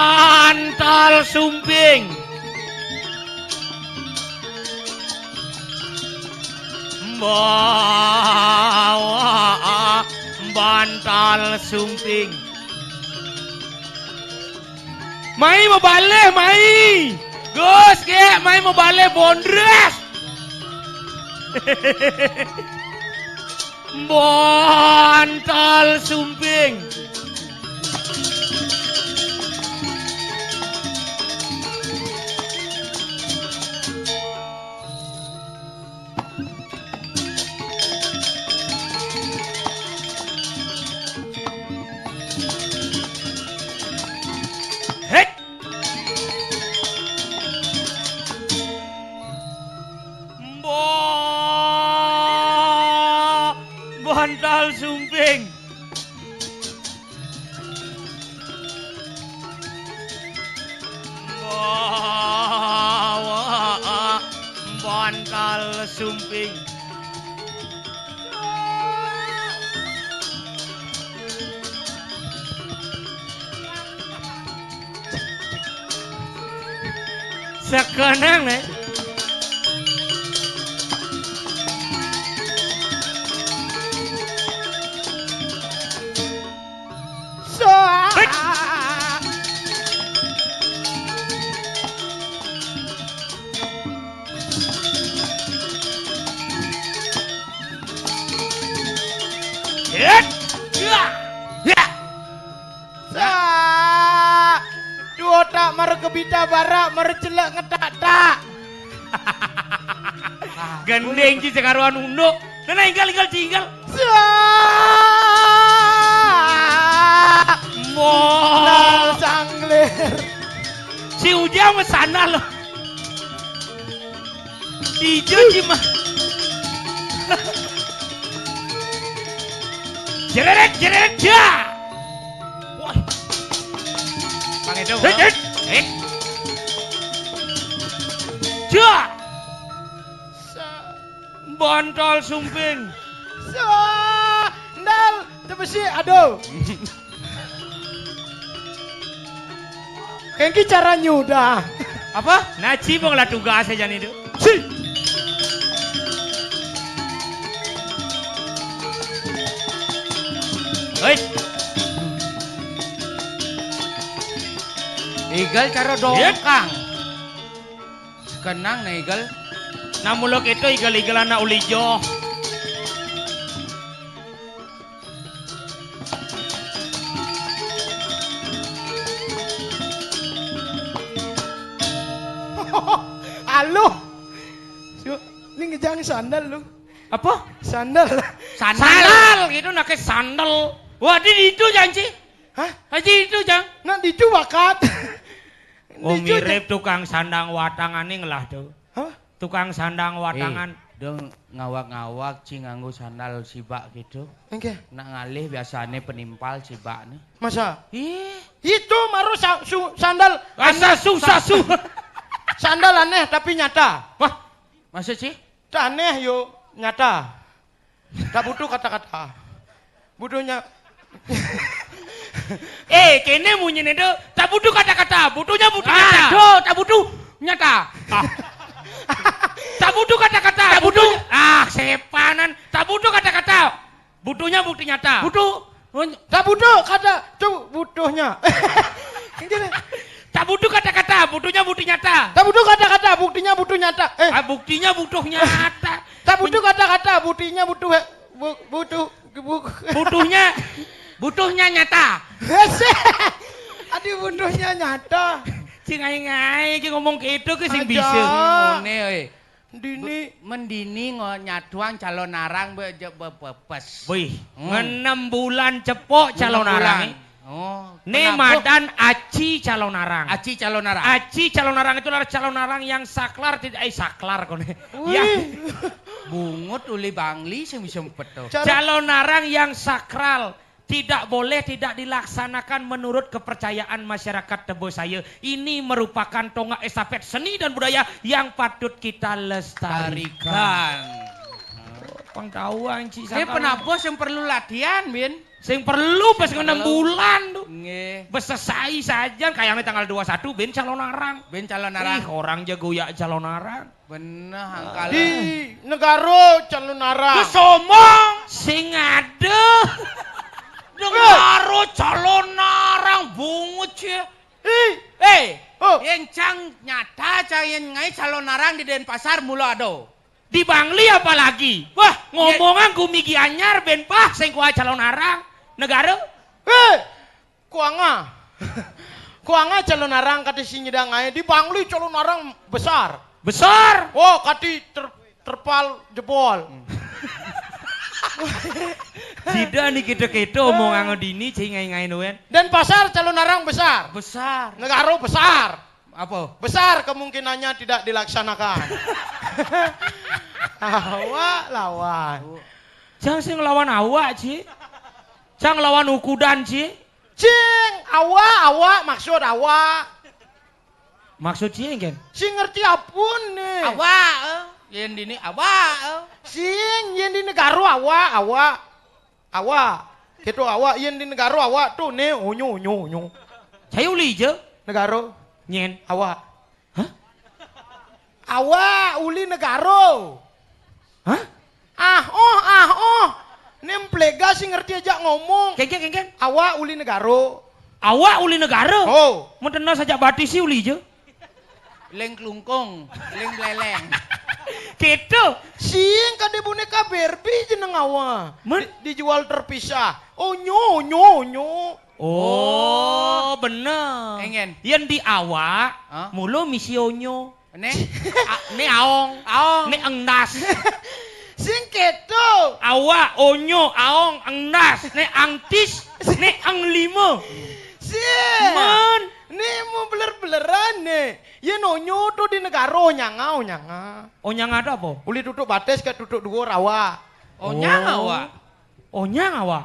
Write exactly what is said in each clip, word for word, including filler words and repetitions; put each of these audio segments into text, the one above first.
Bantal sumping. Bawa bantal sumping. Mai mabalih, mai. Gus, gek, mai mabalih bondres. Bantal sumping. Hek. Mbah, bantal sumping. Bawa bantal sumping. Sekenang, Nek. Soa. Hei. Hei. Ya. Ya. Sa. Duo tak mara kebita barak, mara celek ngetak-tak. Gending ci sekaruan unduk. Nah, nah, inggal, inggal, ci, inggal. Sa. Mo. Nah, sanglir. Si Ujang mah sana loh. Ijo ci mah. Jereret, jereret, ja. Wah. Mang Edo. Hei, hei. Eh. Ja. Sa-, bantal sumping. Sa-, ndal, tebesi, aduh. Kengki cara nyudah. Apa? Nah, ci, bang lah tugas aja nih, Dok. Si. Hei. Igal cara dongkang. Kenang nih, Igal. Nah, mula kita Igal-Igal anak ulijo. Aluh. Su-, ini ngejang sandal lu. Apa? Sandal. Sandal. Sandal gitu, nake sandal. Wah, di itu janji. Hah? Haji itu, Jang. Nah, di itu bakat. Oh, di itu, mirip Jang. Tukang sandang watangan nih lah tuh. Hah? Tukang sandang watangan. Eh, dong ngawak-ngawak ci nganggo sandal sibak gitu. Engke. Nak ngalih biasane penimpal sibak nih. Masa? Ih. Itu maru sa-, su-, sandal. Asa aneh. Susah su. Sandal aneh tapi nyata. Wah, masa sih? Aneh yo, nyata. Tak butuh kata-kata. Butuhnya. Eh, kene munyine, Dok. Tak butuh kata-kata, butuhnya butuh nyata. Ah, Dok, tak butuh nyata. Ah. Tak butuh kata-kata, tak butuh. Butuh. Ah, sepanan. Tak butuh kata-kata. Butuhnya bukti nyata. Butuh. Tak butuh kata, tuh butuhnya. Ini deh. Tak butuh kata-kata, butuhnya bukti nyata. Tak butuh kata-kata, buktinya butuh nyata. Eh. Ah, buktinya butuh nyata. Tak butuh kata-kata, buktinya butuh, bu-, butuh, bu-, butuhnya, butuhnya nyata. Aduh, butuhnya nyata. Sing aing ae iki ngomong gitu ke sing aja bisa. Ngene, oi. Dini. Be-, mendini ngo-, nyaduang calon arang be-, je-, be-, bebes. Wih, hmm. Ngenem bulan cepok calon arang. Ngenem bulan. Oh, ne kenapa? Madan aci calon arang. Aci calon arang. Aci calon arang itu adalah calon arang yang saklar, tidak, eh, saklar kone. Wih. Yang bungut uli bangli sing bisa mempet to. Calon arang yang sakral tidak boleh tidak dilaksanakan menurut kepercayaan masyarakat Tebo Saya. Ini merupakan tonggak estafet seni dan budaya yang patut kita lestarikan. Lestarikan. Pengetahuan, Ci. Ini sakral. Penabos yang perlu latihan, Bin. Sing perlu pas ngenem bulan tu. Nggih. Besesai saja, kayaknya tanggal dua satu ben calon arang. Ben calon arang. Ih, orang jago ya calon arang. Bener, angkal. Di negara calon arang. Wis omong. Sing ada. Negara calon arang bungut ya. Ih. Eh, oh. Yang cang nyata, cang yang ngai calon arang di Denpasar mula ada. Di Bangli apalagi. Wah, ngomongan gumi Gianyar ben pah sing kuat calon arang. Negara. Eh, kuanga. Kuanga calon arang kati sing nyidang ae. Di Bangli calon arang besar. Besar. Oh, kati ter, terpal jebol. Sida ni kita-kita omong ango dini cing ngai-ngai nuen. Dan pasar calon arang besar. Besar. Negara besar. Apa? Besar kemungkinannya tidak dilaksanakan. Awak lawan. Jangan sing lawan awak, Ci. Jangan lawan ukudan, Ci. Cing, awak, awak, maksud awak. Maksud Ci, kan? Sing ngerti apun nih. Awak, eh. Yen dini awak, eh. Sing, yen di negara awak, awak. Awak. Gitu awak, yen di negara awak tuh nih, unyu, unyu, unyu. Saya uli je. Negara. Nyen. Awak. Hah? Awak, uli negara. Hah? Ah, oh, ah, oh. Ini emplega sih ngerti aja ngomong. Kengken, kengken. Awak uli negara. Awak uli negara? Oh. Mau tenang saja batis sih uli je. Leng klungkung, leng bleleng. Gitu. Sing kade boneka Barbie jeneng awak. Men? Di, dijual terpisah. Oh, nyo, nyo, nyo. Oh, bener. Engen. Yen di awak, huh? Mulo misi onyo. Ne, a, ne aong, aong, ne engdas. Sing keto. Awak, onyo, aong, engdas, ne angtis, ne englimo. Sing. Men. Ne mau beler-beleran ne. Yen onyo to di negara onyanga, onyanga. Onyanga to apa? Uli tutuk batis ke tutuk dua rawa. Onyanga, oh. Awak. Onyanga, awak.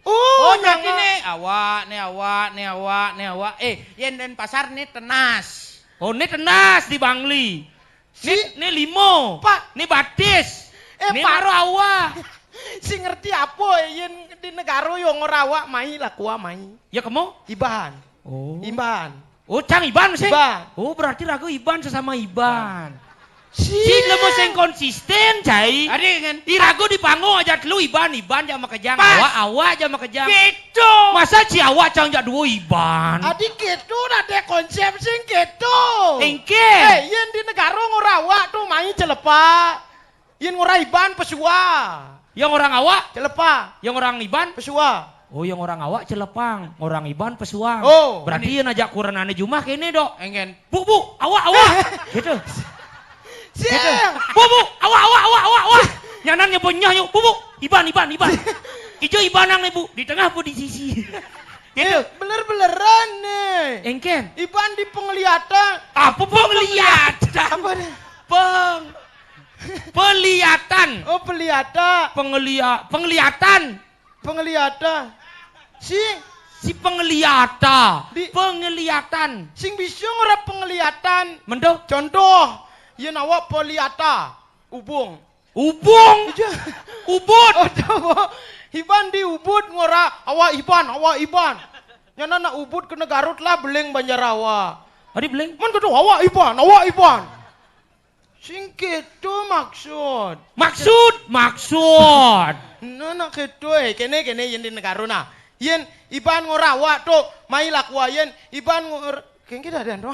Oh, oh, berarti ne awak, ne awak, ne awak, ne awak. Eh, yen Denpasar ne tenas. Oh, ne tenas di Bangli. Ne, si, ne limo. Pak. Ne batis. Eh, ne Pak. Baru awak. Si ngerti apa yen di negara yo ngora awak mai lah kua mai. Ya kemo? Iban. Oh. Iban. Oh, cang Iban sih. Iban. Oh, berarti ragu Iban sesama Iban. Si lemo sing konsisten, Cai. Ade kan. Irago di panggung aja telu Iban, Iban jak makejang. Awak, awak jak makejang. Gitu. Masa ci awak cang jak duo Iban. Adi gitu, ade konsep sing gitu. Engke. Eh, yen di negara ngora awak tuh main celepa. Yen ngora Iban pesua. Yang orang awak celepa. Yang orang Iban pesua. Oh, yang orang awak celepang, orang Iban pesuang. Oh. Berarti yang ajak kuranane jumah kene, Dok. Engen. Bu, bu, awak, awak. Gitu. Siang. Gitu. Bu, bu, awak, awak, awak, awak, awak. Nyanan nyebut nyah yuk. Bu, bu, Iban, Iban, Iban. Ijo Iban nang nih, Bu. Di tengah apa di sisi? Gitu. Eh, beler-beleran nih. Engken. Iban di penglihatan. Apa penglihatan? Apa nih? Peng Pelihatan. Oh, pelihata. Pengelia penglihatan. Penglihata. Si si penglihata. Di, penglihatan. Sing bisa ngora penglihatan. Mendo. Contoh, yen awak pelihata, ubung. Ubung. Iya. Ubud. Oh, coba. Iban di Ubud ngora awak Iban, awak Iban. Nyana nak Ubud kena Garut lah beling Banjarawa. Adi beling. Man kata awak Iban, awak Iban. Sing keto maksud. Maksud, maksud. Nah, nak keto eh kene kene yen di negara nah. Yen Iban ngora awak tu mai lakua yen Iban ngor kengke dah dan doh.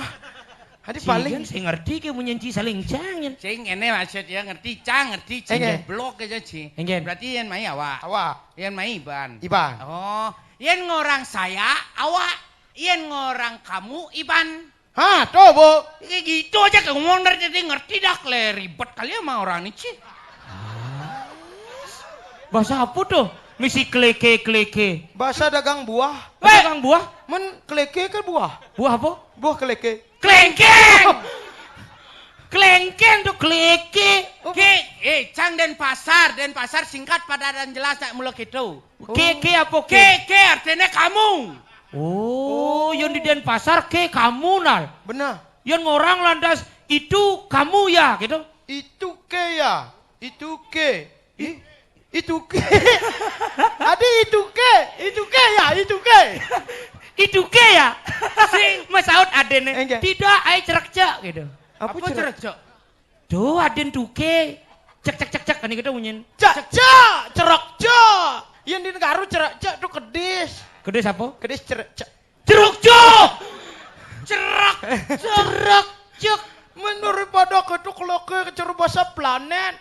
Adi paling. Sing ngerti ke munyen ci saling cang yen. Sing kene maksud ya ngerti cang ngerti cang. Enggak. Blok aja ci. Enggak. Berarti yen mai awak. Awak. Yen mai Iban. Iban. Oh, yen ngorang saya awak. Yen ngorang kamu Iban. Ha, to, Bu. Kayak gitu aja kayak ngomong dari tadi ngerti dah, kle ribet kali sama orang ini, Ci. Bahasa apa tuh? Misi keleke-keleke. Bahasa dagang buah. Weh. Dagang buah? Men keleke ke buah? Buah apa? Buah keleke. Kelengkeng. Kelengkeng tuh keleke. Oke, eh, Cang Denpasar, Denpasar singkat pada dan jelas tak mula gitu. Ke, ke apa ke? Ke, ke artinya kamu. Oh, yang di Denpasar ke kamu nal. Benar. Yang orang lantas itu kamu ya gitu. Itu ke ya, itu ke. Ih, itu ke. Adi itu ke, itu ke ya, itu ke. Iduke ya? Sing. Mas Saud adene. Enggak. Tidak, ae cerekcek gitu. Apa Apa cerekcek? Cerekcek? Duh, aden duke. Cek, cek, cek, cek. Kan gitu bunyiin. Cek, cek, cerekcek. Yang di negara cerekcek tuh kedis. Kedis apa? Kedis cerekcek. Jeruk cuk. Cerekcek. Cerekcek. Menurut pada ketuk loke kecer bahasa planet.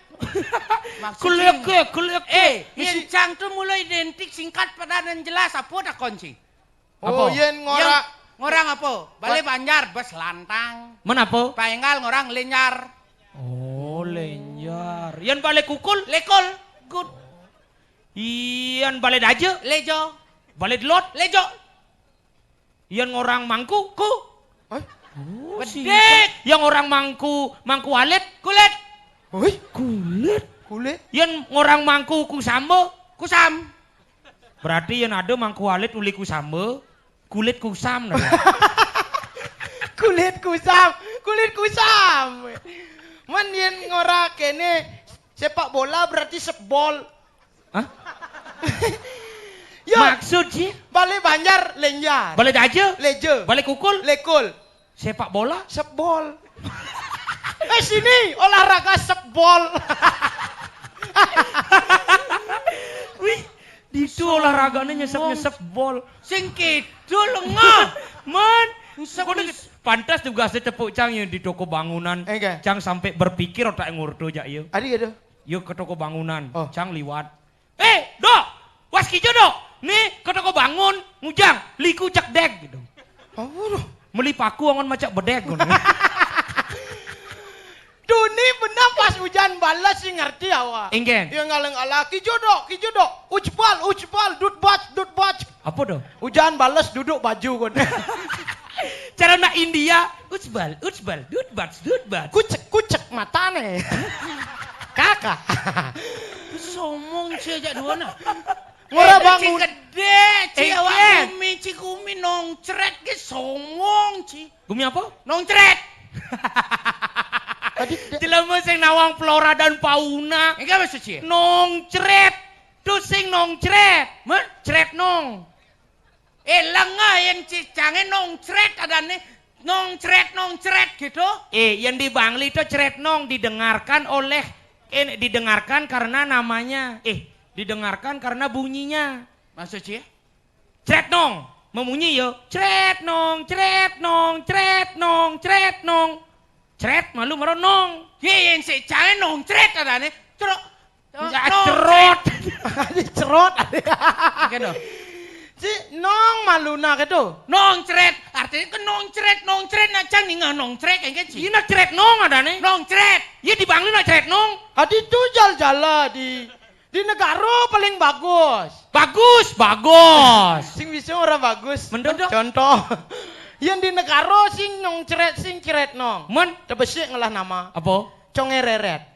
Maksudnya Kuleke, kuleke. Eh, Misi- yang cang tuh mulai identik singkat pada dan jelas. Apa dah kunci? Oh, Apa? Yen ngora Yang ngorang apa? Balik Banjar, bes lantang. Men apa? Paenggal ngorang lenyar. Oh, lenyar. Yen balik kukul? Lekol. Good. Yen balik daje? Lejo. Balik lot? Lejo. Yen ngorang mangku? Ku. Hah? Oh, Bedek. Singkat. Yang orang mangku, mangku alit? Kulit. Hoi? Kulit. Kulit. Yen ngorang mangku kusamba? Kusam. Berarti yen ada mangku alit uli kusamba, kulit kusam nah. Kulit kusam, kulit kusam. Men yen ngora kene sepak bola berarti sebol. Hah? Yo. Maksud sih? Balik Banjar lenjar. Balik aja? Leje. Balik kukul? Lekul. Sepak bola? Sebol. Eh, sini olahraga sebol. Wih, di itu olahraganya nyesep-nyesep bol. Sing kidul ngah. Man, Nyesep kok nyes- pantas juga saya tepuk cang ya di toko bangunan. Enggak. Cang sampai berpikir otak ngurdo jak yo. Adi gitu. Yo ke toko bangunan. Oh. Cang liwat. Eh, Dok, was kijo, Dok. Nih, ke toko bangun, ngujang, liku cek deg gitu. Oh, Meli paku angon macak bedeg gitu. Duni benar pas hujan balas sih ngerti awak. Inggen. Yang ngaleng ala kijo, Dok, kijo, Dok. Ucbal, ucbal, dutbac, dutbac. Apa tuh? Hujan balas duduk baju kon. Cara nak India, ucbal, ucbal, dutbac, dutbac. Kucek, kucek matane. Kakak. Somong cie jak dua nah. Ngora Eh, bangun. Ci gede, ci awak Inggen. Gumi, ci gumi nongcret ke somong ci. Gumi apa? Nongcret. Tadi de- Jelema sing nawang flora dan fauna. Enggak maksud cie. Nongcret. Tuh sing nongcret. Mah? Cret nong. Eh, lenga yang ci cange nongcret adane. Nongcret, nongcret gitu. Eh, yang di Bangli itu cret nong didengarkan oleh eh, didengarkan karena namanya. Eh, didengarkan karena bunyinya. Maksud cie? Cret nong, memunyi yo. Cret nong, cret nong, cret nong, cret nong. Cret malu maro nong. Ye yang si cange nongcret adane. Cerot. Enggak, nongcret. Cerot. Ini cerot. Gitu. Si nong maluna gitu. Nongcret. Artinya ke nongcret, nongcret nak cang ningah nongcret kan sih. Ini cret nong adane. Nongcret. Iya di Bangli nak cret nong. Adi itu jal-jala di Di negara paling bagus. Bagus, bagus. Sing bisa orang bagus. Mendodok. Contoh. Yang di negara sing nongcret, sing cret nong. Men. Tebesik ngelah nama. Apa? Congereret.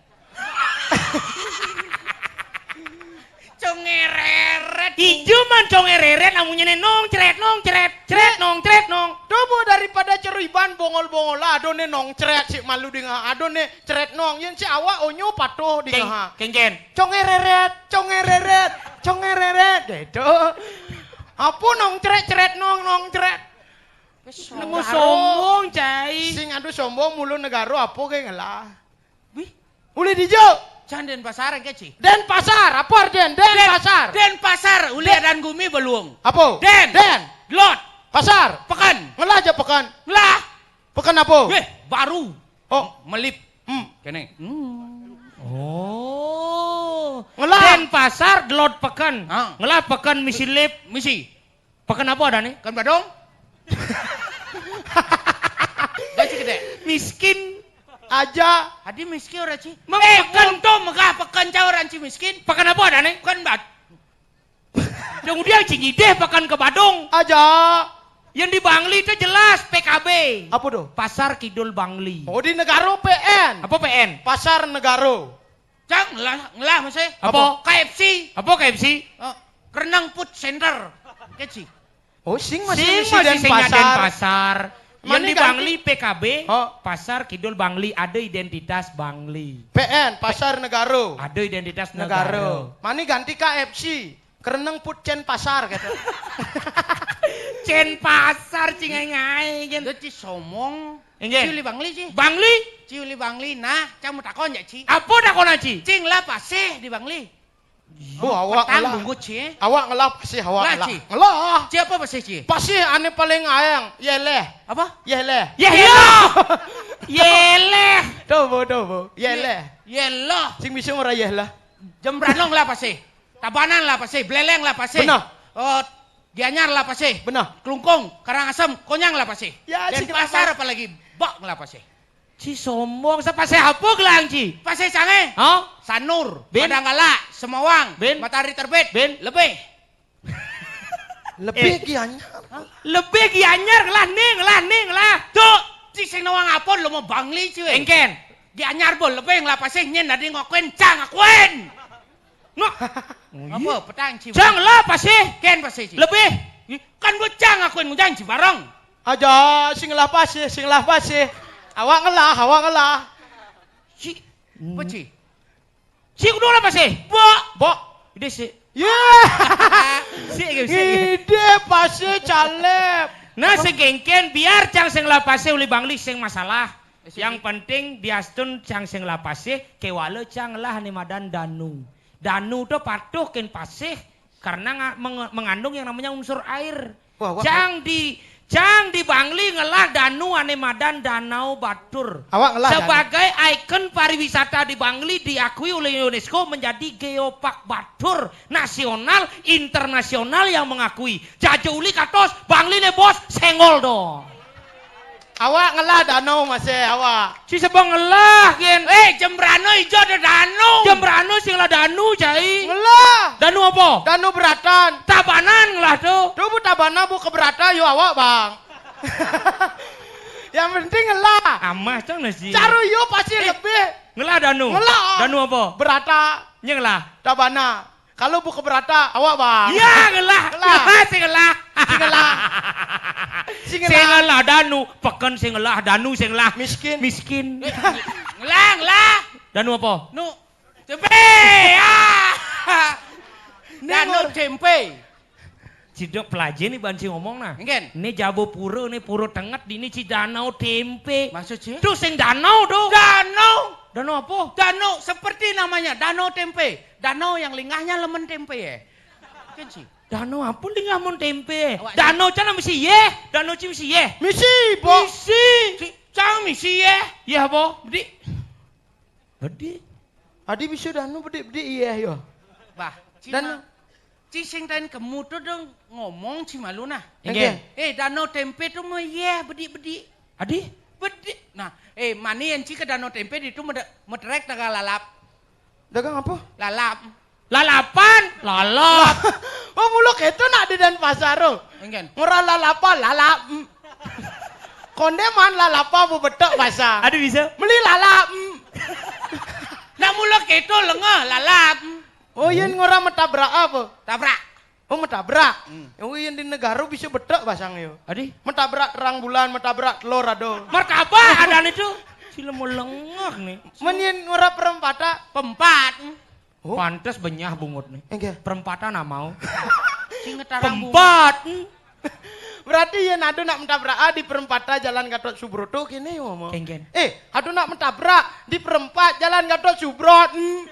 Congereret. Ijo man congereret amunnya nongcret, nongcret, cret, nongcret, nong. Coba daripada ceruiban bongol-bongol, adone nongcret si malu di ngaha, adone cret nong. Yang si awak onyo patuh di ngaha. Kengken. Congereret, congereret, congereret. Gitu. Apa nongcret-cret nong, nongcret? Nemu sombong, cai. Sing aduh sombong mulu negara apa ke ngelah? Wih. Uli dijo. Can Denpasar ke ci. Denpasar, apa artian Denpasar? Denpasar, uli adan gumi beluang. Apa? Den. Den. Lot. Pasar. Pekan. Ngelah aja pekan. Ngelah. Pekan apa? Weh, baru. Oh. Melip. Hmm. Kene. Hmm. Oh. Ngelah. Denpasar, delot pekan. Ah. Ngelah pekan misi lip. Misi. Pekan apa adane? Kan badong. Gaji gede. Miskin. Aja. Adi miskin ora ci. Memang eh, pekan. Untung megah pekan cau orang ci miskin. Pekan apa adane? Kan bat. Kemudian Cingideh pekan ke Badung. Aja. Yang di Bangli itu jelas P K B. Apa tuh? Pasar Kidul Bangli. Oh, di Negaro P N. Apa P N? Pasar Negaro. Cang, ngelah, ngelah masih. Apa? K F C. Apa K F C? Oh, Kerenang Food Center. Keci. Oh, sing masih sing isi masih sing Denpasar. Denpasar. Yang di Bangli P K B, oh. Pasar Kidul Bangli, ada identitas Bangli. P N, Pasar Negaro. Ada identitas Negaro. Negaro. Mani ganti K F C. Kereneng Putcen Pasar kata. Denpasar, Ci, ngaé-ngaé, gén. Lho, Ci, somong. Inggih. Ci uli Bangli, Ci. Bangli? Ci uli Bangli. Nah, cang mau takon ya, Ci. Apa takonan, Ci? Ci ngelah pasih di Bangli. Bu, awak petang ngelah. Bungut, Ci, eh. Awak ngelah pasih, awak ngelah, ngelah. Ci. Ngelah. Ci apa pasih, Ci? Pasih ané paling ayang, yéléh. Apa? Yéléh. Yéh, yéh. Yéléh. Tuh, Bu, tuh, Bu. Yéléh. Yéléh. Sing bisa ora yéléh. Jembrana ngelah pasih. Tabanan ngelah pasih, Bléléng ngelah pasih. Bener. Oh, Gianyar ngelah pasih. Bener. Klungkung, Karangasem, Konyang ngelah pasih. Ya, Denpasar apalagi, bak ngelah pasih. Ci somong, sapasih apa gelang, Ci? Pasih Cangé. Hah? Sanur, bin? Padang Galak, Semawang, bin? Matahari Terbit, bin? Lebih. Lebih, eh. Gianyar. Hah? Lebih Gianyar, ngelah ning, ngelah ning, ngelah. Cuk, Ci sing nawang apa lho mau Bangli, Ci, wé. Éngkén. Gianyar, Bu, lebih ngelah pasih nyén dadi ngakuin, cang ngakuin. Nok. Apa petang, Ci? Cang ngelah pasih. Kén pasih, Ci. Lebih. Kan bocah ngakuin ngujang Cibareng. Aja, sing ngelah pasih, sing ngelah pasih. Awak ngelah, awak ngelah. Ci, apa, Ci? Ci kudu ngelah pasih. Bok. Bok. Ide sih. Ya. Sik, sik. Ide pasih calep. Nah, sing kéngkén biar cang sing ngelah pasih uli Bangli sing masalah. Eh, sik. Yang penting diastun cang sing ngelah pasih, kéwala cang ngelah ané madan danu. Danu to patuh kén pasih karena nga-, meng-, mengandung yang namanya unsur air. Wah, wah. Cang di, cang di Bangli ngelah danu ané madan Danau Batur. Awak ngelah danu. Sebagai ikon pariwisata di Bangli diakui oleh UNESCO menjadi geopark Batur nasional internasional yang mengakui. Jaja uli katos Bangli né bos senggol do. Awak ngelah danu masih awak. Ci sebeng ngelah, gén. Eh, Jembrana ijo ada danu. Jembrana sing ngelah danu, cai. Ngelah. Danu apa? Danu beratan. Tabanan ngelah to. Tuh, Bu, Tabanan, Bu, keberatan, yo awak, Bang. Yang penting ngelah. Amah cang nasi. Caru yo pasti, eh, lebih. Ngelah danu. Ngelah. Danu apa? Berata. Nyé ngelah. Tabanan. Kalau Bu keberatan, awak, Bang. Iya, ngelah. Ngelah. Ngelah, sing ngelah. Sing ngelah. Sing ngelah. Sing ngelah danu, peken sing ngelah danu, sing ngelah. Miskin. Miskin. Eh, ngelah, ngelah. Danu apa? Nu, tempe. Ah. Danu tempe. Cidok pelajé né ban sing ngomong nah. Éngkén. Né Jabapura, né Pura Tenget, dini ci Danau Tempe. Maksud ci? Tuh sing danau tuh. Danau. Danau apa? Danau seperti namanya, Danau Tempe. Danau yang lingahnya lemen tempe ya. Kan ci? Danau apa lingah mun tempe? Awak danau cang misi yéh, danau ci misi yéh. Misi, Bok. Misi. Ci, cang misi yéh. Yéh apa? Bedik. Bedik. Adi bisa danu bedik-bedik yéh yo. Bah, ci ma-, ci sing tain kemu to dong ngomong ci malu nah. Inggih. Eh, Danau Tempe to mah yéh bedik-bedik. Adi? Bedik. Nah, eh, mani yén ci ke Danau Tempe ditu mede-, mederek dagang lalap. Dagang apa? Lalap. Lalapan, lalap. Oh, mula kéto nak di Denpasar to. Éngkén. Ngora lalapa, lalap. Kondéman lalapa bu betek basa. Ada bisa? Meli lalap. Nak mula kéto lengeh lalap. Oh, yén ngora metabrak apa? Tabrak. Oh, metabrak. Hmm. Oh, yén di negara bisa betek basang yo. Adi? Metabrak terang bulan, metabrak telur ada. Martabak ada nih tuh. Sila mau lengeh nih. Men yén ngora perempatan. Pempat. Oh. Pantes benyah bungut nih. Enggak. Perempatan amau. Sing ngetarang bungut. Pempat. Berarti yén ado nak metabrak ah, di perempatan Jalan Gatot Subroto kéné yo, Mama. Kéngkén. Eh, ado nak metabrak di perempat Jalan Gatot Subrot. Hmm.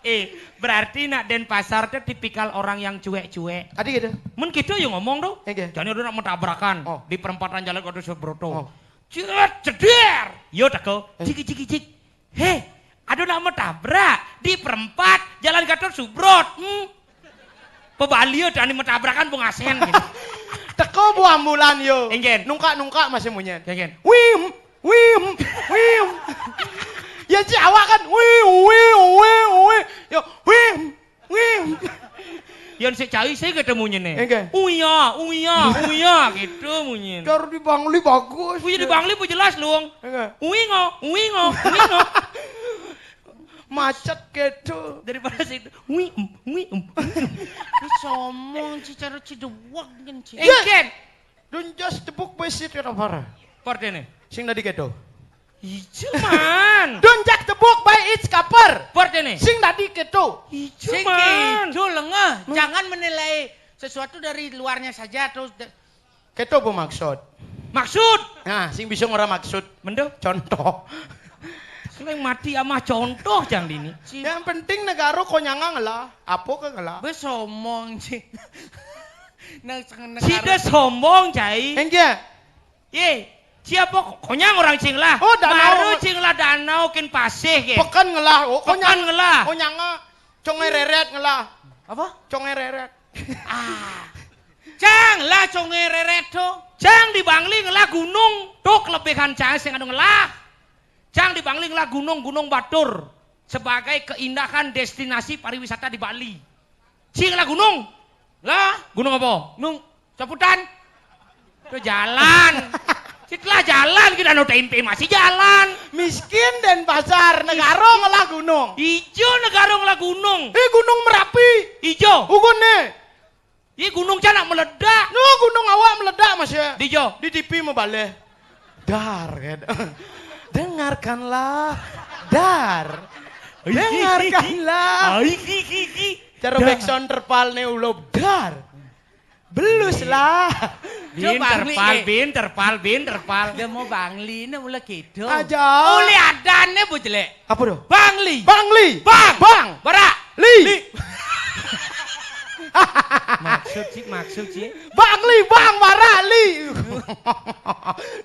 Eh, berarti nak Denpasar tuh tipikal orang yang cuek-cuek. Adi gitu. Mun gitu yo ngomong tuh. Kéngkén. Jani ado nak metabrakan. Oh. Di perempatan Jalan Gatot Subroto. Oh. Cet, ceder. Yo teko. Eh. Cik, cik, cik. Hé, ado nak metabrak di perempat Jalan Gatot Subrot. Hmm. Pebalia dani metabrakan bungasen gitu. Teko bu ambulan yo. Enggén. Nungkak-nungkak masih munyen. Enggén. Wim, wim, wim. Ya ci awak kan wim, wim, wim, wim. Yo, wim. Wih. Yén sik cai sih ketemunya nih. Enggak. Uya, uya, uya gitu munyin. Karo di Bangli bagus. Uya di Bangli bu jelas luang. Enggak. Uingo, uingo, uingo. Macet gitu. Daripada sih. Ui, em, ui, em. Ini somong ci cara ci dewek kan ci. Enggak. Don't judge the book by its cover. Partene. Sing dadi keto. Ijo man. Don't judge the book by its cover. Partene. Sing dadi keto. Ijo man. Sing keto lengeh, jangan menilai Sesuatu dari luarnya saja terus de- Kéto apa maksud? Maksud? Nah, sing bisa ora maksud. Mendo? Contoh. Sing mati amah contoh jang dini. Yang penting negara konyanga ngelah. Apa ke ngelah? Be sombong sih. Nang negara. Sida sombong, Cai. Enggak. Ye, siapa konyang orang sing lah? Oh, danau. Baru sing lah danau kin pasih ke. Pekan ngelah. Oh, konyang. Pekan ngelah. Konyanga. Conge reret ngelah. Apa? Conge reret. Ah. Cang lah conge reret to. Cang di Bangli ngelah gunung. To kelebihan cang sing anu ngelah. Cang di Bangli ngelah gunung, Gunung Batur sebagai keindahan destinasi pariwisata di Bali. Sing ngelah gunung. Lah, gunung apa? Nung Caputan. Itu jalan. Setelah jalan kita anu tempe masih jalan. Miskin Denpasar, negara ngelah gunung. Ijo negara ngelah gunung. Eh, Gunung Merapi. Ijo. Ugun nih. Iya gunung canak meledak. No, gunung awak meledak, Mas, ya. Di jo. Di T V mau baleh. Dar, kan. Dengarkanlah. Dar. Dengarkanlah. Ai, ki, ki, ki. Cara backsound terpal nih ulo dar. Belus lah. Bin terpal, bin terpal, bin terpal. Dia mau Bangli, ini ulah gitu. Aja. Uli adane bu jelek. Apa tuh? Bangli. Bangli. Bang. Bang. Barak. Li. Li. Maksud sih, maksud sih. Bangli, Bang, Barak, Li.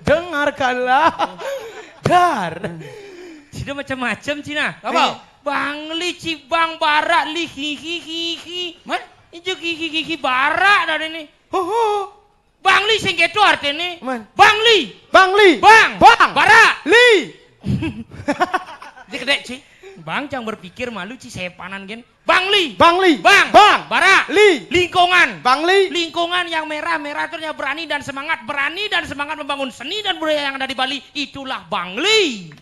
Dengarkanlah. Dar. Sudah macam-macam Cina. Apa? Eh, Bangli, Cibang, Barak, Li, hihi, hihi. Man? Ijo hihi, hihi, Barak dah ini. Ho, ho. Bangli sing kedo artine. Man. Bangli. Bangli. Bang. Bang. Bara. Li. Dia kedek, Ci. Bang, jangan berpikir malu, Ci, sepanan, gen. Bangli. Bangli. Bang. Bang. Bara. Li. Lingkungan. Bangli. Lingkungan yang merah-merah itu yang berani dan semangat. Berani dan semangat membangun seni dan budaya yang ada di Bali. Itulah Bangli.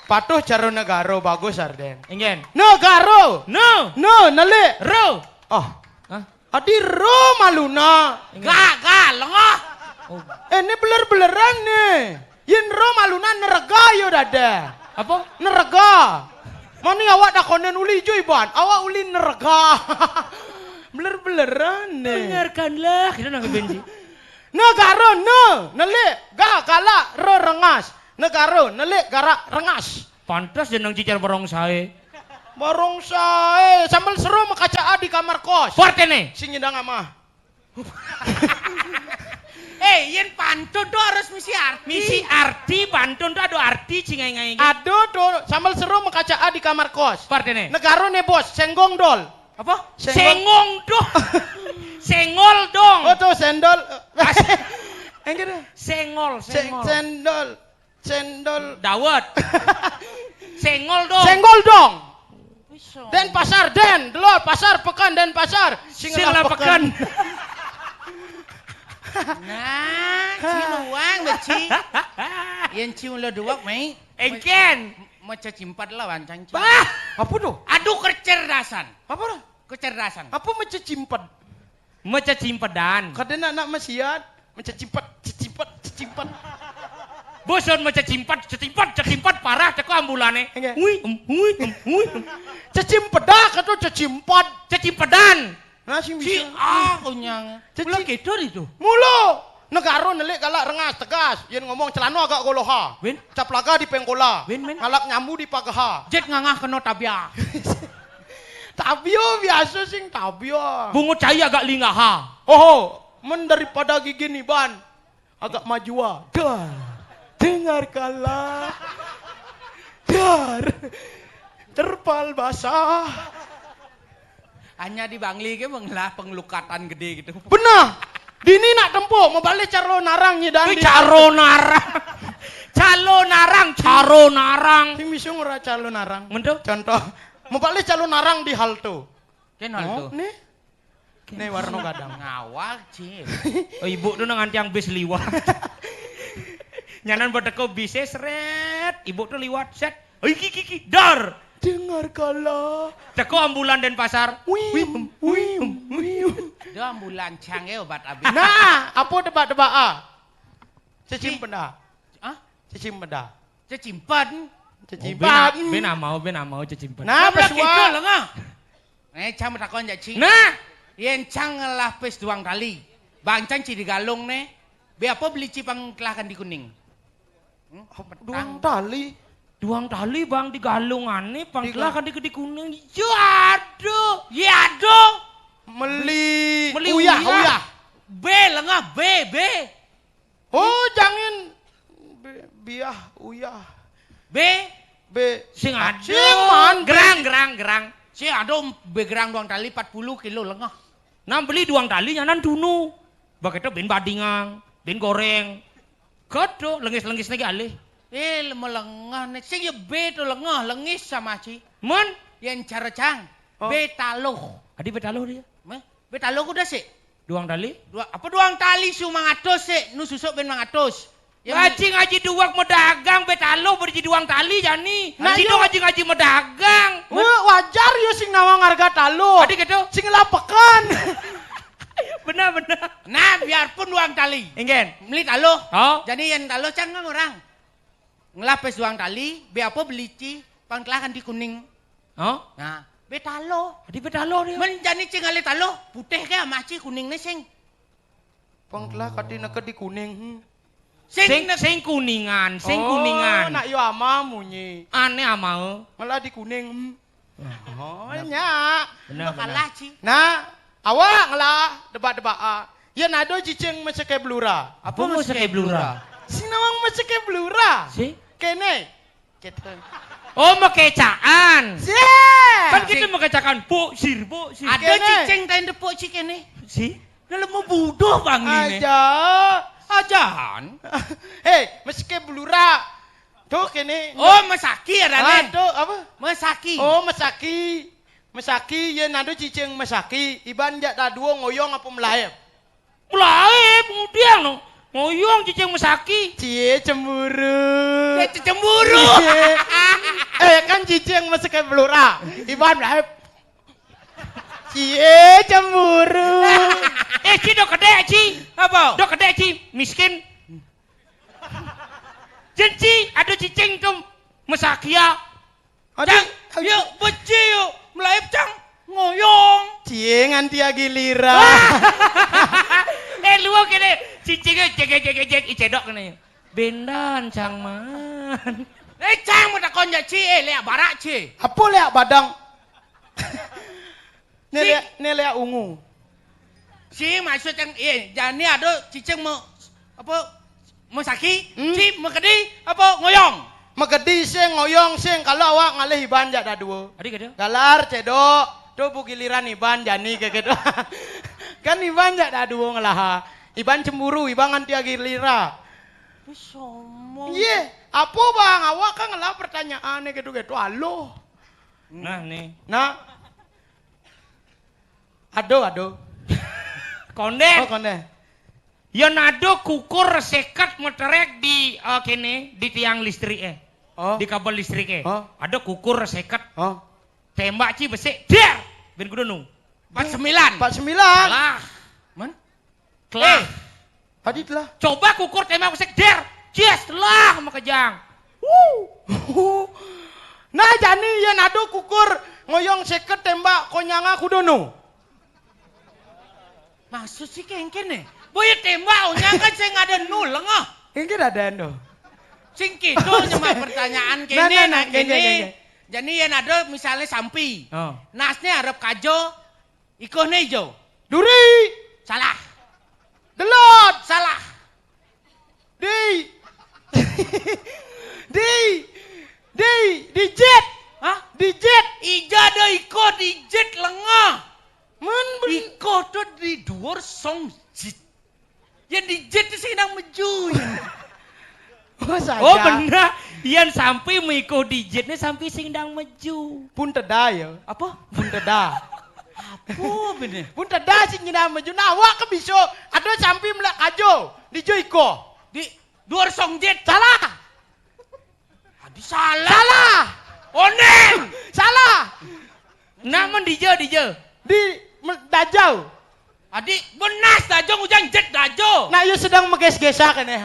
Patuh cara negara bagus, Arden. Ingen. Negara. No. No, nelik. Ro. Oh. Hah? Adi ro maluna. Ingen. Gak, gak, lengah. Oh. Eh, ini beler-beleran nih. Yen ro maluna nerega yo dada. Apa? Nerega. Mani awak takonen uli ijo iban. Awak uli nerega. Beler-beleran nih. Dengarkanlah. Kita nang benci. Negara, ne, nelik, ga, galak, re, rengas. Negara, nelik, garak, rengas. Pantes jeneng cicer barong sae. Barong sae, sambel seru mekacaa di kamar kos. Partene. Sing nyidang amah. Eh, yen pantun tuh harus misi arti. Misi arti, pantun tuh ada arti, cingai-ngai. Ada tuh, sambel seru mekacaa di kamar kos. Partene. Negara ne bos, senggong dol. Apa? Senggol. Sengong dong. Sengol dong. Oh, tuh sendol. As- Yang gitu. Sengol, Sen-, sengol. Sendol. Sendol. Dawet. Sengol dong. Senggol dong. Bisa. Denpasar, Den, delor, pasar, pekan, Denpasar. Sing ngelah pekan. Nah, cium uang, beci. Yang cium lo dua, Mei. Engken. Maca cimpat lah, wancang cimpat. Bah! Apa tuh? Aduh, kecerdasan. Apa tuh? Kecerdasan. Apa maca cimpat? Maca cimpedan. Kada nak, nak masiat. Maca cimpat, cicimpat, cicimpat. Bosan maca cimpat, cicimpat, cicimpat, parah, teko ambulane. Enggak. Hui, em, hui, em, hui, em. Cecimpedak atau cecimpat? Cecimpedan. Nah, sing si bisa. Ah, kunyang. Ceci- Mula gitu itu. Mula. Negara nelik galak rengas tegas. Yen ngomong celana agak goloha. Win. Caplaga di pengkola. Win, win. Ngalak nyambu di pagaha. Jet ngangah kena tabiah. Tabio biasa sing tabio. Bungut cai agak lingaha. Oho, men daripada gigi niban agak majua. Dah. Dengarkanlah. Dar. Terpal basah. Hanya di Bangli ke mengelah pengelukatan gede gitu. Benah. Dini nak tempuh, mau balik calo narang nyidan. Wih, di caro narang. Calo narang, caro narang. Sing misung ora calo narang. Mendo? Contoh, mau balik calo narang di halte. Ken halte. Oh, nih. Nih warna kadang. Ngawal, Cil. Oh, ibu tuh nang antiang bis liwat. Nyanan pada kau bis seret, ibu tuh liwat set. Oi, ki, ki, ki, dar. Dengar kala. Teko ambulan Denpasar. Wim, wim, wim. Itu ambulan cang ya obat abis. Nah, apa tebak-tebak ah? Cecimpen dah. Hah? Cecimpen dah. Cecimpen. Oh, cecimpen. Ben, ben amau, ben amau cecimpen. Nah, pesuah. Gitu lah, ngah. Né cang matakon jak ci. Nah, yén cang ngelah pis duang tali, bang cang ci di Galung né, bé apa beli ci pang telah kan di Kuning? Hmm? Duang tali. Duang tali bang di Galung ané pang telah kan di, di Kuning. Ya aduh. Ya aduh. Meli, meli uyah, uyah, uyah. Bé lengah, bé, bé. Oh, jangin. Bé, biah, uyah. Bé. Bé. Sing ada. Sing man, bé. Gerang, gerang, gerang. Sing ada bé gerang duang tali empat puluh kilo lengah. Nah, beli duang tali nyanan tunu. Begitu bin badingang, bin goreng. Kedo lengis-lengis lagi alih. Eh, melengah né. Sing ya bé to lengah, lengis sama ci. Mun? Yén cara cang. Oh. Bé taluh. Adi bé taluh dia. Meh? Bé taluh kuda sik. Duang tali? Dua, apa duang tali su mangatus sik, nu susuk bin mangatus. Ya, ngaji-ngaji duwak medagang bé taluh berji duang tali jani. Nah, iya. Ngaji dong ngaji-ngaji medagang. Wah, wajar yo sing nawang harga taluh. Adi gitu. Sing lapekan. Benar, benar. Nah, biarpun duang tali. Ingin. Beli taluh. Oh. Jadi yang taluh cang kan orang. Ngelah pis duang tali, bé apa beli ci, pang telah kan di Kuning. Oh? Nah, bé taluh. Adi bé taluh dia. Men jani ci ngalih taluh, putih ke ama ci kuning né sing. Pang telah kati neke di Kuning. Hmm. Sing, sing, sing Kuningan, sing Kuningan. Oh, nak yo ama munyi. Ané ama. Ngelah di Kuning. Hmm. Oh, nya. Benar, benar. Kalah ci. Nah, awak ngelah debak-debak. Ah. Yén ada cicing meseké belura. Apa meseké belura? Sing nawang meseké belura. Sing? Kéné. Gitu. Oh, mekecaan. Sing. Kan kita mekecaan, puk sir, puk sir. Ada kéné. Cicing tain tepuk ci kéné. Sing? Dalam mau buduh bang ini. Aja. Ajaan. Hei, meseké belura. Tuh kéné. Oh, mesaki ada. Ah, tuh apa? Mesaki. Oh, mesaki. Mesaki, yén ada cicing mesaki, iban jak dadua ngoyong apa melaib? Melaib, kemudian no. Ngoyong cicing mesaki. Cie cemburu. Cie cemburu. Cie. Eh, kan cicing meseké belura. Iban melaib. Cie cemburu. Eh, ci dok kedek, ci. Apa? Dok kedek, ci. Miskin. Jén ci, ada cicing tuh mesakia. Aduh, cang, aduh. Yuk, beci yuk. Melaib cang, ngoyong. Cie nganti giliran. Eh, lu kéné, cicingé jek, jek, jek, jek, icedok kéné. Bendan, cang man. Eh, cang, mau takon jak ci, eh, léak barak ci. Apa léak badang? Né léak, né léak ungu. Ci maksud yang, iya, jani ada cicing mau, apa, mesaki, hmm? Ci mekedi, apa, ngoyong? Mekedi sing, ngoyong sing, kalau awak ngalih iban jak dadua. Adi kada? Galar cedok, tuh bu giliran iban jani ke gitu. Kan iban jak dadua ngelaha. Iban cemburu, iban nganti giliran. Sombong. Iya, apa bang, awak kan ngelah pertanyaan gitu-gitu, aloh. Nah, nih. Nah. Aduh, aduh. Kondén. Oh, kondén. Yén ada kukur seket meterék di, eh, kéné, di tiang listrik, eh. Oh. Di kabel listrik, eh. Oh. Ada kukur seket. Oh. Tembak ci besik, der. Bin kudu nu. Empat sembilan. Empat sembilan. Salah. Man? Telah. Eh. Adi telah. Coba kukur tembak besik, der. Cies, telah makejang. Wuh. Nah, jani yén ada kukur ngoyong seket tembak konyanga kudu nu. Maksud si kéngkén né? Boya tembak onyang kan sing ada nu lengah. Kéngkén ada nu. Sing kéto nyemak pertanyaan. Nah, kéné, nah, nah, nah, kéné, kéné. Kéné. Jani yén ada misalnya sampi. Oh. Nasné arep kajo, ikohné ijo. Duri. Salah. Delod. Salah. Di. Di. Di. Dijit. Hah? Dijit. Ija ada iko dijit lengah. Men ben- iko to di duur song jit. Yén dijit to sing dang meju. Oh, saja. Oh, bener. Yén sampi miko dijit né sampi sing dang meju. Pun teda ya. Apa? Pun teda. Apa bener? Pun teda sing dang meju. Nah, awak ké bisa. Ada sampi melak kajo. Dijo iko. Di duur song jit. Salah. Adi salah. Salah. Onéng. Salah. Nak men dija, dija. Di me- dajau. Adi benas dajau, ngujang jit dajau. Nak yo sedang meges-gesak ini.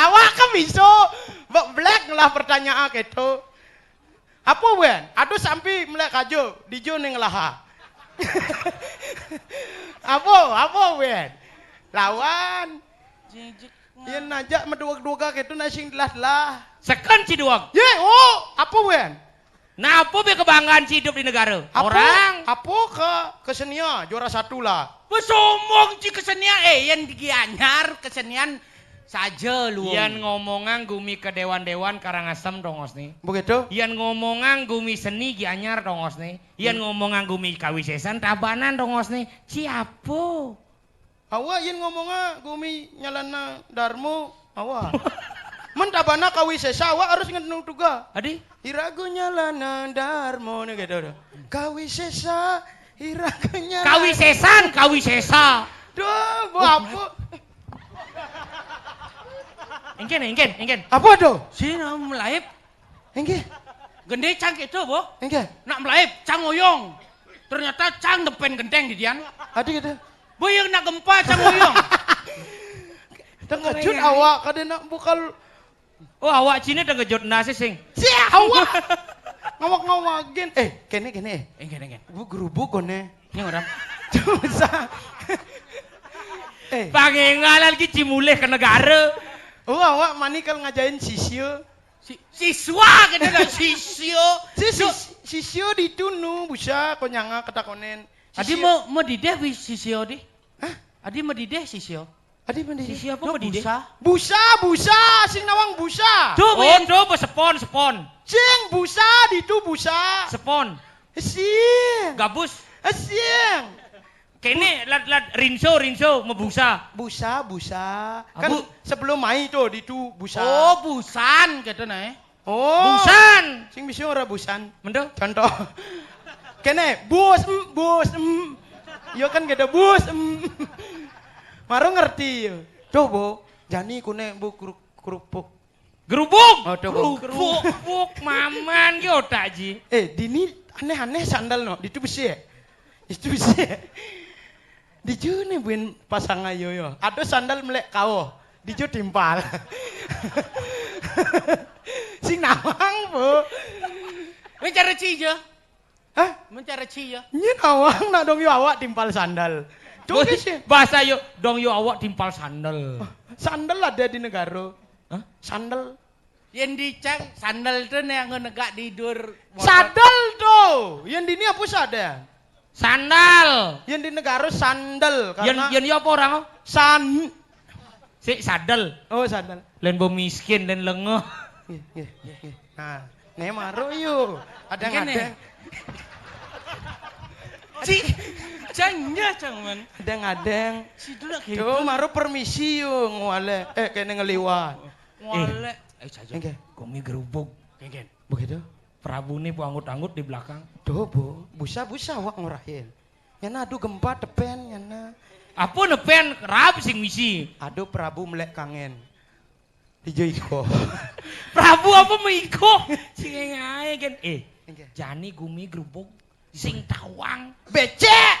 Awak ké bisa be- belek ngelah pertanyaan kéto. Apa, Wen? Aduh, sampi melek kajo, dijo ning laha. Apa? Apa, Wen? Lawan. Jijik. Yen najak meduweg-duwega gitu, nak sing delah-delah. Seken ci duweg. Ye, oh, apa, Wen? Nah, apa be kebanggaan ci hidup di negara? Apa? Orang. Apa ke kesenian juara satu lah. Wes sombong ci kesenian. Eh, yen di Gianyar kesenian saja lu. Yen ngomongan gumi ke dewan-dewan Karangasem dongos nih. Begitu? Yen ngomongan gumi seni Gianyar dongos nih. Yen ngomongan gumi kawisesan Tabanan dongos nih. Ci apa? Awak yen ngomonga gumi nyalana Darmo, awak. Men Tabana kawisesa, awak harus ngenung tuga. Adi? Irago nyalana Darmo nih gitu. Kawisesa, irago nyalana. Kawisesan, kawisesa. Duh, bu apa? Engken, engken, engken. Apa tuh? Sing melaib. Engke. Gendé cang kéto, Bo. Engke. Nak melaib, cang ngoyong. Ternyata cang depen genteng didian. Adi gitu. Bo, yang nak gempa cang ngoyong. Tengejut awak, kada nak bukal. Oh, awak cina tengejut nasi sing. Si awak. Ngawak-ngawakin. Eh, kene, kene. Engke, engke. Bu gerubuk kone. Ini orang. Susah. Eh. Pangengalan ki cimulih ke negara. Oh, awak mani kal ngajain sisya. Si-, siswa gitu lah, sisya. Si, si, sisya ditunu, busa, konyanga ketakonen. Adi sisya. Mau, mau dideh, wi, sisya di? Hah? Adi mau dideh, sisya? Adi mau dideh? Sisya apa mau dideh? Busa. Busa, busa, sing nawang busa. Duh, oh, duh, sepon, sepon. Sing busa, ditu busa. Sepon. Sing. Gabus. Sing. Kene lat, lat, rinso, rinso, mebusa. Busa, busa. Kan abu. Sebelum mai tuh, ditu busa. Oh, busan, kata nah, eh. Oh. Busan. Sing bisa ora busan. Mendo? Contoh. Kene, bus, em, bus, em. Yo kan gitu, bus, em. Maru ngerti yo. Tuh, Bu. Jani kune, Bu, kerupuk. Gerubuk. Oh, tuh, Bu. Kerupuk, maman ki otak ji. Eh, dini aneh-aneh sandal no. Ditu besi ya? Ditu besi ya? Dijo ne buin pasang ayo yo. Ada sandal melek kau. Dijo timpal. Sing nawang, Bu. Mencari cija. Hah? Mencari cija. Nyi nawang nak dong yo awak timpal sandal. Tuh, bahasa yo dong yo awak timpal sandal. Sandal ada di negara. Hah? Sandal. Yang dicang sandal tuh nih yang negak di dur motor. Sadal tuh. Yang dini apa sadal? Sandal. Yang di negara sandal. Yang, karena yang apa orang? San. Si sadal. Oh, sadal. Lain bo miskin, lain lengeh. Nggih, nggih, nggih, nggih. Nah, ne maru yo. Ada ngadeng. Ci, cang ya, cang, man. Ada ngadeng. Si dulu gitu. Tuh, maru permisi yo, ngwale. Eh, kene ngeliwat. Ngwale. Eh, saja. Nggih. Kami gerubuk. Nggih. Begitu. Prabu ini bu anggut-anggut di belakang. Tuh, Bu. Busa-busa wak ngurahin. Nyana aduh gempa tepen, nyana. Apa nepen? Rab sing misi. Aduh, Prabu melek kangen. Ijo iko. Prabu apa mau iko? Sing ae kan. Eh, jani gumi gerubuk sing tawang. Becek.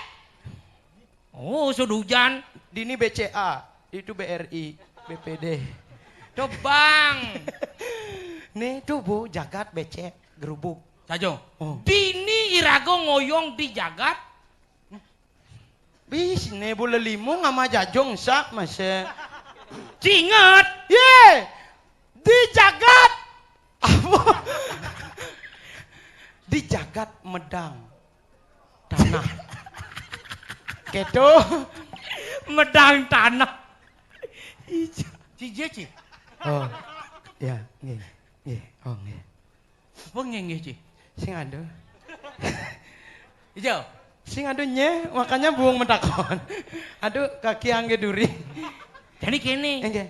Oh, sudah hujan. Dini B C A, itu B R I, B P D. Tebang. Nih tuh, Bu, jagat becek, gerubuk. Sajo. Oh. Dini irago ngoyong di jagat. Bis, ne bu lelimo ngama jajong sak mase. Cinget. Ye. Di jagat. Apa? Di jagat medang tanah. Kedo. Medang tanah. Ija. Cija, Ci. Oh. Ya, nggih. Nggih. Oh, nggih. Apa nggih, nggih, Ci? Sing ado. Ijo. Sing ado nye, makanya buang metakon. Aduh, kaki angge duri. Jadi kene. Nggih.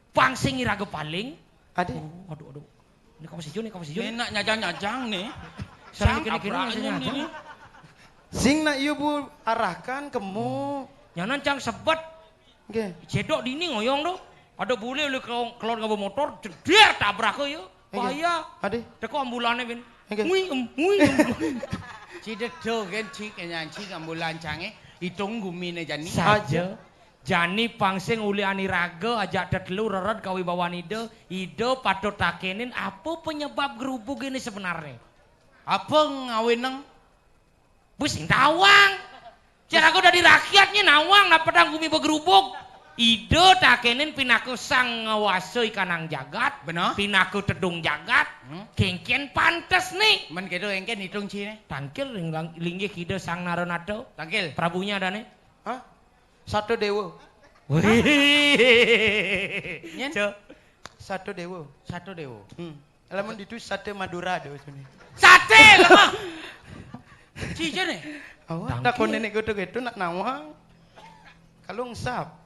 Pang sing iraga paling. Ade. Oh, aduh, aduh. Ini kawas ijo, ini kawas ijo. Ini nak nyajang-nyajang nih. Sing nak iyo bu arahkan kemu. Nyanan cang sebet. Nggih. Cedok dini ngoyong do. Ada bule oleh kelon ngaba motor, jeder tabrak yo. Nggih. Bahaya. Ade. Teko ambulane ben. Nggih. Wih, em, wih, em. Ci dedo gen ci kenyanci ambulan cange. Itung gumine jani. Saja. Jani pang sing uli aniraga ajak tetelu rered kawibawan ida, ida patut takenin apa penyebab gerubug ini sebenarnya? Apa ngawineng? Wis nawang. Jar aku dadi rakyatnya nawang, napa tang gumi begerubuk. Ida takenin pinaka sang ngawasa ikanang jagat, Bener. Pinaka tedung jagat, Hmm. Kengken pantes nih. Men gitu engken hitung cine. Tangkil ring-, linggih Ida Sang Naranata. Tangkil. Prabunya adane. Hah? Satu dewa. Wih. Nyen? Cok. Satu dewa. Satu dewa. Hmm. Lamun ditu sate Madura ada sebenarnya. Sate lemah. Cijen nih. Awak Tangkil. Takon nenek gitu-gitu nak nawang. Kalau ngesap.